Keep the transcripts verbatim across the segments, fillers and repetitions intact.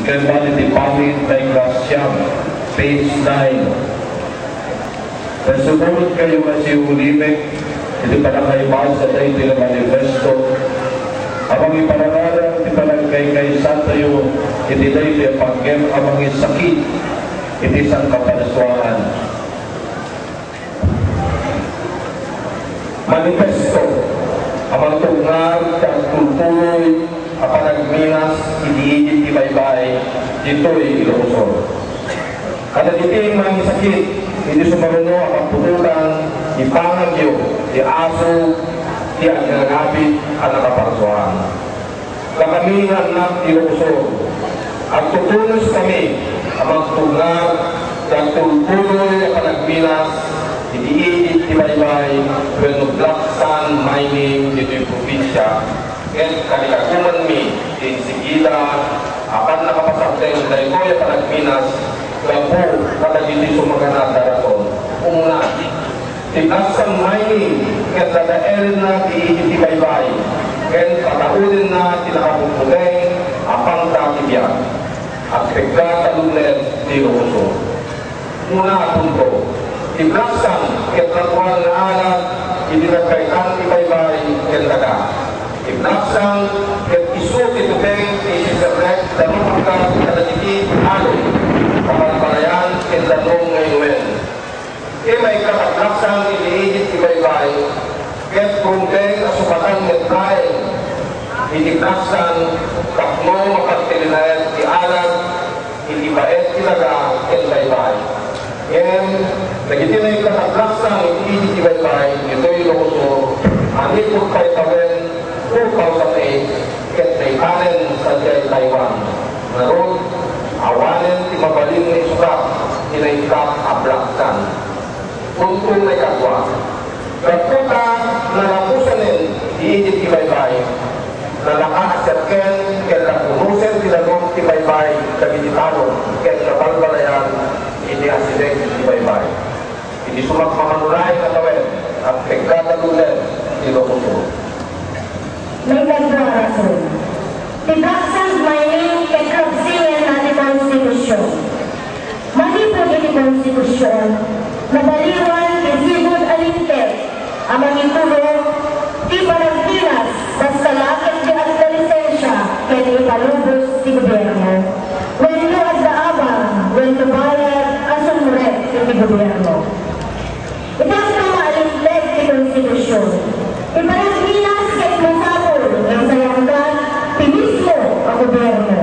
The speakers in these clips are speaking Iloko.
Ken man iti pangin maigrasiam, page nine. Ket sumurotkayo nga siulimek iti pannakaibasa daytoy nga manifesto a mangiparangarang ti panagkaykaysatayo iti daytoy a panggep a mangisakit iti sangkapalsuaan. Manifesto a mangtugnar ti agtultuloy a panagminas iti igid ti baybay ditoy Ilocos Sur. Kadagiti mangisakit iti sumaruno a kaputotan, ipangagyo ti aso ti agnanabit a nakaparsuaan. Dakami nga annak ti Ilocos Sur, agtutunoskami a mangtugnar ti agtultuloy a panagminas iti igid ti baybay wenno black sand mining ditoy probinsia, ket kalikagumanmi ti insigida a pannakapasardeng daytoy a panagminas gapu kadagiti sumaganad a rason. Umuna, ti black sand mining ket dadaelenna ti igid ti baybay ken pataudenna ti nakapuputeng a pangta ti biag. Agpegga ta lumled ti Ilocos Sur. Umuna a punto, ti black sand ket natural nga alag iti nagkaykan ti baybay ken daga. Ti black sand ket isu ti tubeng ti isiserrek danum kadagiti alon, kabalbalayan ken danum nga inuen. Ti maikkat a black sand iti igid ti baybay ket rumbeng a sukatan met laeng iti black sand tapno mapagtilinaed ti alag iti baet ti daga ken baybay. Ngem dagiti naikkat a black sand iti igid ti baybay ditoy Ilocos Sur, manipud pay tawen two thousand eight ket naikanen sadiay Taiwan. Ngarud, awanen ti mabalin nga isukat ti naikkat a black sand. Punto nga ikadua, gapu ta nalapusanen ti igid ti baybay, nalaka a serken ken napunosen ti danum ti baybay dagiti talon ken nabalbalayan iti asideg ti baybay. Iti sumagmamano laeng a tawen, agpegga ta lumled ti Ilocos Sur. Maikadua a rason, ti black sand mining ket rabsingenna ti konstitusion. Manipud iti konstitusion, nabaliwan ti sigud a linteg a mangitulong ti panagpinas basta la ket ti agna lisensia ken ipalubos ti gobierno wenno adda abang wenno bayad a sumrek iti gobierno. Iti agpamaalinteg ti konstitusion, ti panagpinas ket masapul nga isayanggan ti mismo a gobierno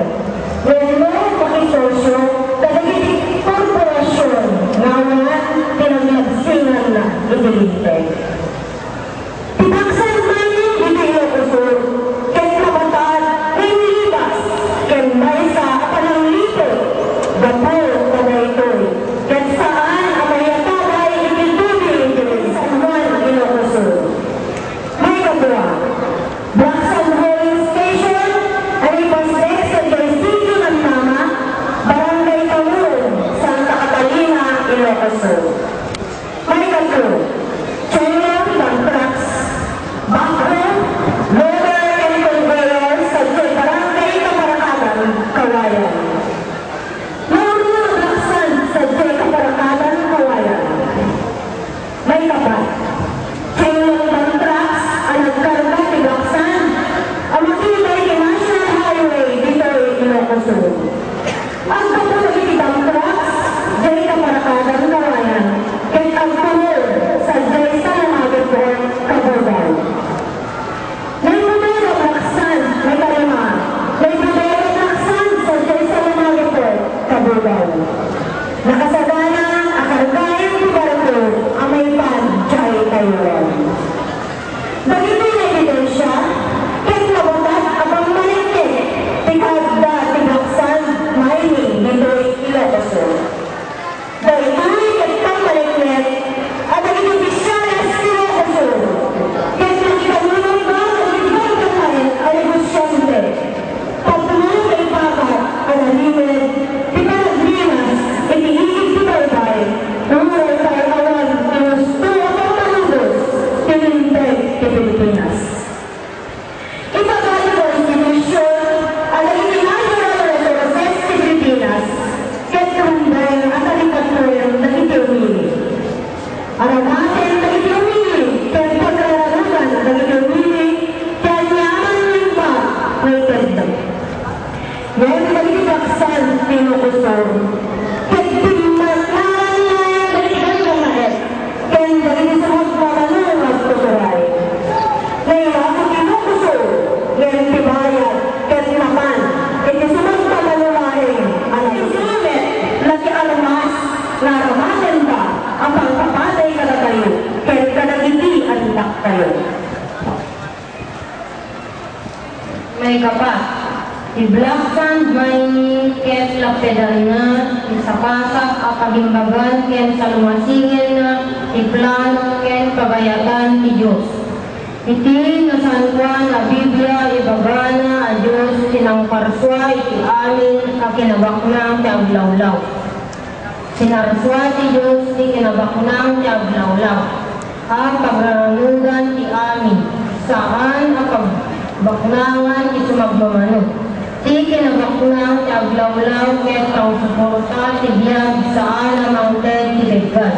wenno makisosyo kadagiti korporasion nga awan ti naglabsinganna iti linteg. Ti black sand mining ditoy Ilocos Sur ket nabatat nga inilibas ken maysa a panangliput gapu kadaytoy ket saan a maiyatabay iti tubig iti San Juan, Ilocos Sur. Maikadua, black sand hauling station a naipasdek sadiay Sitio Nantama, Barangay Tamuron, Santa Catalina, Ilocos Sur. Maikatlo, Chainlink dump trucks, backhoe, loader, and conveyor sadiay Barangay Kaparakadan, Cauayan. Naurno a black sand sadiay Kaparakadan, Cauayan. Maikapat, Chainlink dump trucks a nagkarga ti black sand a makita iti National Highway ditoy Ilocos Sur. Aggapu dagiti dump trucks, diay Kaparakadan, Cauayan, ket agturor sadiay Salamagi Port, Cabugao. Naibudor a black sand, maikalima, naibudor a black sand sadiay Salamagi Port, Cabugao. Nakasagana a kargaen ti barko a maipan diay Taiwan. Dagiti naebidensia ket nabatat a pammalengke ti kaadda ti black sand mining ditoy Ilocos Sur. Daytoy ket pammalengke a dagiti opisiales ti Ilocos Sur ket nakitalulongda iti ganggannaet a negosiante tapno maipakat a nalimed ti panagminas iti igid ti Aramaten dagiti umili ken pagrararudan dagiti umili ti aniaman nga imbag nga itedda. Ngem dagiti kaksan ti Ilocosur ket dimmatngaran laeng dagiti ganggangaet ken dagiti sumagmamano nga agtuturay. Nairaman ti Ilocosur ngem ti bayad ket napan iti sumagmamano laeng a naisu met la ti armas nga aramatenda a pangpapatay kadatayo ket kadagiti annaktayo. Maikapat, ti black sand mining ket lappedanna ti sapasap a pagimbagan ken salumasingenna ti plano ken pagayatan ti Dios. Iti Nasantoan a Biblia, ibagana a Dios ti nangparsua iti amin a kinabaknang ti aglawlaw. Sinarsua ti Dios ti kinabaknang ti aglawlaw a pagraranudan ti amin, saan a pagbaknangan ti sumagmamano. Ti kinabaknang ti aglawlaw ket pangsuporta ti biag saan a mangted ti bigbag.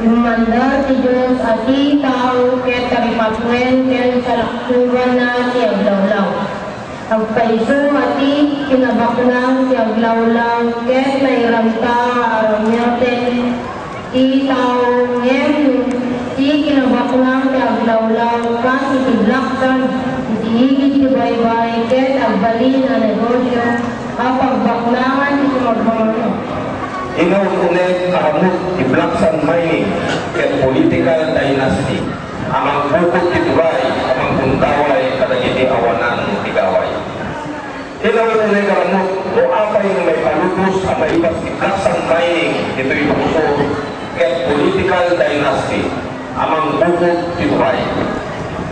Immandar ti Dios a ti tao ket taripatngen ken salaksubanna ti aglawlaw. Agpayso a ti kinabaknang ti aglawlaw ket nairanta nga aramiaten ti tao, ngem ti kinabaknang ti aglawlaw kas iti black sand iti igid ti baybay ket agbalin a negosio a pagbaknangan ti sumagmamano. Inaun-uneg a ramut ti black sand mining ket political dynasty a mangbukod ti turay a manggundaway kadagiti awanan ti gaway. Inaun-uneg a ramut no apay nga maipalubos a maibas ti black sand mining ditoy Ilocosur ket political dynasty a mangbukod ti turay.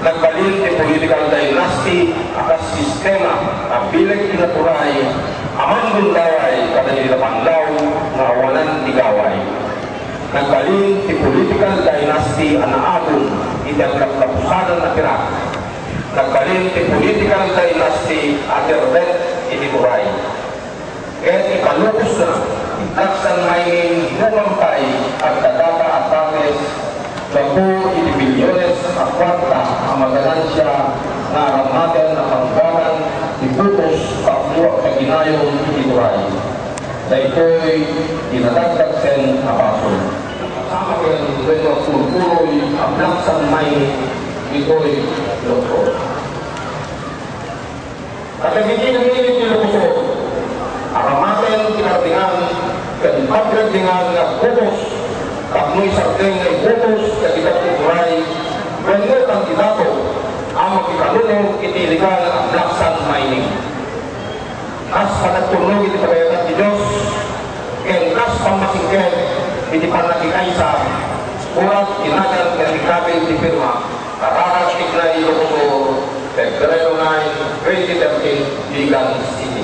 Nagbalin ti political dynasty a kas sistema a bileg ti naturay a manggundaway kadagiti napanlaw nga awanan ti gaway. Nagbalin ti political dynasty a naagon iti aglaplapusanan a pirak. Nagbalin ti political dynasty a tirbet iti turay. Ket ipalubosna ti black sand mining no mangpay agdadata a tames gapu iti bilyones a kuarta a maganansia nga aramaten a pangganan ti butos tapno agkaginayon iti turay. Daytoy ti nadagdagsen a basol. Samaken wenno purpuroy a black sand mining ditoy Ilocos. Kadagiti nangilit ti Ilocos Sur, aramaten ti kardingan ken pagkardingan nga agbutos tapno isardeng nga ibutos dagiti agtuturay wenno kandidato a makikalunod iti illegal a black sand mining. Kas panagturnog iti pagayatan ti Dios, ken kas pammasingked iti pannakikaysa, urat ti nagan nga ikabil ti pirma, Kararag ti Ilocos Sur, Febrero nine, twenty thirteen, Vigan City.